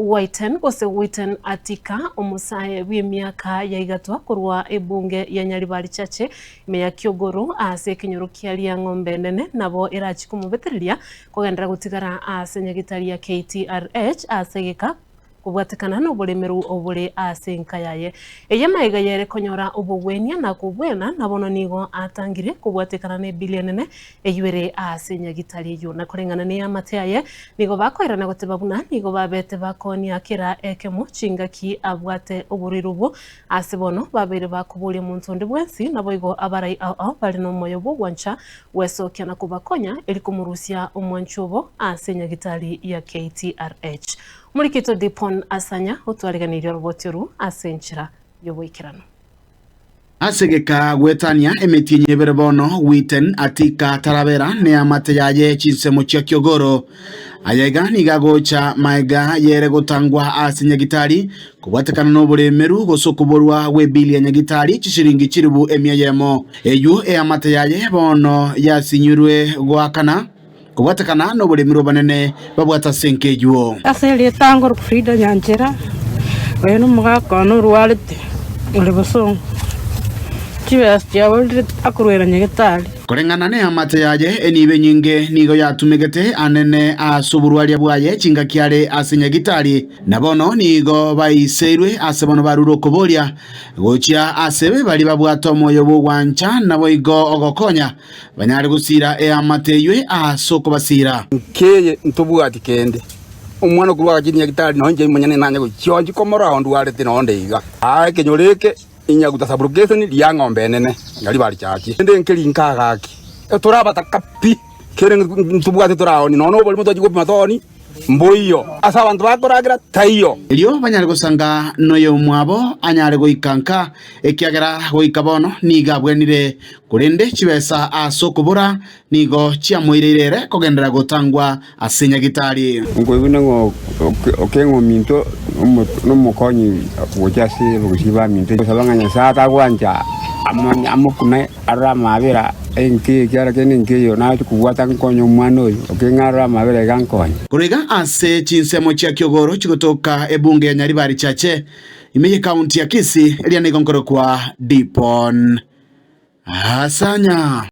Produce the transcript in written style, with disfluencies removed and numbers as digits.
Whyten gose Whyten Atika, omosae bw'emiaka ya igatwa korwa ebunge ya Nyaribari Chache ime ya Kiogoro ase ekenyoro kia Riang'ombe Enene nabo erachie komobetereria kogenderera gotigara ase nyagitari ya KTRH ase egeka kobwatekana noboremeru obore ase enka yaye. Eye maiga yere konyora obogwenia na kobwena, na bono nigo atangire kobwatekana nebili enene eyio ere ase nyagitari eyio. Na koreng'ana neamate aye, nigo bakoirana goteba buna nigo babete bakoonia kera ekemo chingaki abwate oborwaire obwo. Ase bono babeire bakoboria omonto onde bwensi, naboigo abarai ao ao bare nomoyo bw'ogwancha gwesokia na kobakonya eri komorusia omwancho obo ase nyagitari ya KTRH. Omorikito Dipon Asanya otwariganirie oroboti oru ase enchera y'oboikeranu. Ase egeka goetania emetienyi ebere bono, Witten atika tarabera neamate yaye chinsemo chia Kiogoro. Aya iga nigo agocha maega yere gotangwa ase nyagitari kobwatekana noboremeru gose okoborwa gw'ebili ya nyagitari chishiringi chilifu emia eyemo. Eywo eamate yaye bono yasinyirwe goakana. Kobwatekana noboremi obonene babwate ase enka eyio. Ase erieta ngoroka Frida Nyanchera, oyo nomogaka one orwarete ore bosongo, chibesa chiaborire akorwera nyagetari. Koreng'ana neamate yaye, enibo enyinge nigo yatumegete anene ase oborwaria bwaye chingaki are ase nyagitari, na bono nigo baiseirwe ase bono barure okoboria gochia ase baria babwate omoyo bw'ogwancha naboigo ogokonya. Banyare gosiira eamate eyio ase okobasiira. Nkeye ntobwati kende. Omwana okorwa agachia nyagitari nonya inche monyene nanye gochia onsi komorora ondwarete nonde iga. Aa ekenyoro eke inyaguta saburukeseni ria ng'ombe enene nyaribari chache. Rende nkeri nka gaki torabataka pi kere ntobwate toraoni nonya oborimo twachia gopima tooni Mboiyo ase abanto bakoragera taiyo. Erio banyare gosanga noyomwabo anyare goika nka, ekiagera goika bono nigo abwenire, korende chibesa ase okobora nigo chiamoireire ere kogenderera gotangwa ase nyagitari. Nkoigwa ng'a okeng'a ominto nomokonyi gocha ase abagusii baminto, gosaba ng'a Nyasae atagwancha amokune arore amabera. Enki ekiara kende nkeiyo, nache kobwata nkonye omwana oyo, okeng'a arore amabera iga nkonye. Korwa iga ase chinsemo chia Kiogoro chigotoka ebunge ya Nyaribari Chache, ime ye county ya Kisii, eria nigo nkorokwa Dipon Asanya.